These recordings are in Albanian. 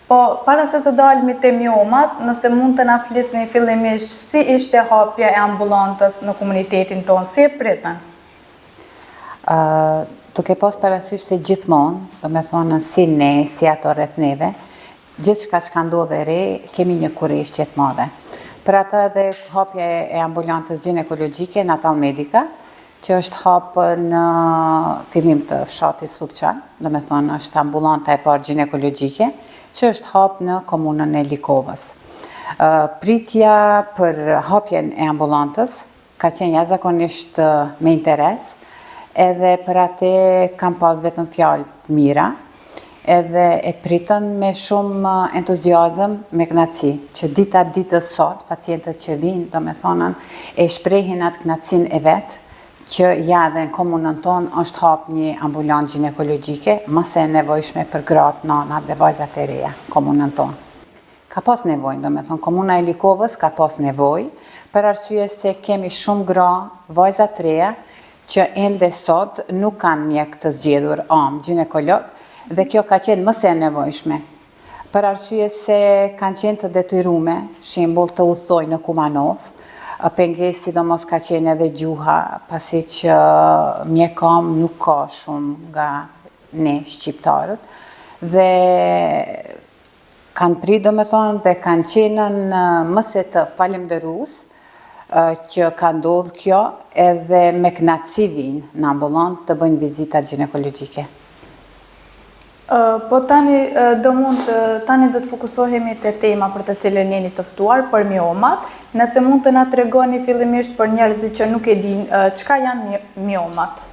Po, para se të dalmi te miomat, nëse mund të na flisni fillimisht si ishte hapja e ambulantës në komunitetin tonë, si e pritën? Duke pas parasysh se gjithmonë, domethonë si ne, si ato rreth neve, gjithçka që ka ndodhë e re, kemi një kureshtje të madhe. Për ata edhe hapja e ambulantës gjinekologjike Natal Medica, që është hapë në fillim të fshatit Sllupçan, domethonë është ambulanta e parë gjinekologjike, që është hapë në komunën e Likovës. Pritja për hapjen e ambulantës Ka qenë jashtëzakonisht me interes, edhe për ate kam pas vetëm fjalë të mira, edhe e pritën me shumë entuziazëm, me knaqësi, që dita ditës sot, pacientët që vinë, domethonë, e shprehin atë knaqësinë e vet, që ja edhe në komunën tonë është hapë një ambulancë gjinekologjike, më se e nevojshme për gratë, nanat dhe vajzat e reja, komunën tonë. Ka pas nevojë, domethonë, komuna e Likovës ka pas nevojë, për arsye se kemi shumë gra, vajza të reja, që ende sot nuk kanë mjek të zgjedhur amë, gjinekolog, dhe kjo ka qenë më se e nevojshme. Për arsye se kanë qenë të detyrume, shembull të udhëtojnë në Kumanovë, pengesë sidomos ka qenë edhe gjuha, pasi që mjek amë nuk ka shumë nga ne shqiptarët, dhe Kanë prit domethonë dhe kanë qenë më se të falemnderues që ka ndodhë kjo edhe me knaqësi vijnë në ambulantë të bëjnë vizitat gjinekologjike. Po tani do mund tani do të fokusohemi te tema për të cilën jeni të ftuar, për miomat. Nëse mund të na tregoni fillimisht për njerëzit që nuk e dinë çka janë miomat?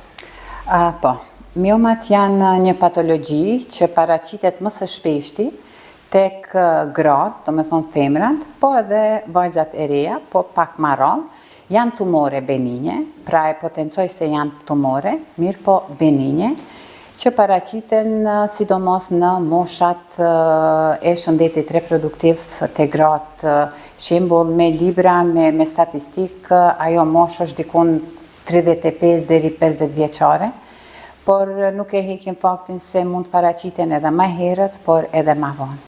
Po. Miomat janë një patologji që paraqitet më së shpeshti tek gratë, domethonë femrat, po edhe vajzat e reja, po pak ma rrallë, janë tumore beninje, pra e potencoj se janë tumore, mirëpo beninje, që paraqiten sidomos në moshat e shëndetit reproduktiv te gratë, shembull me libra, me, me statistikë, ajo moshë është dikun 35 deri 50 vjeçare, por nuk e hekim faktin se mund të paraqiten edhe më herët, por edhe ma vonë.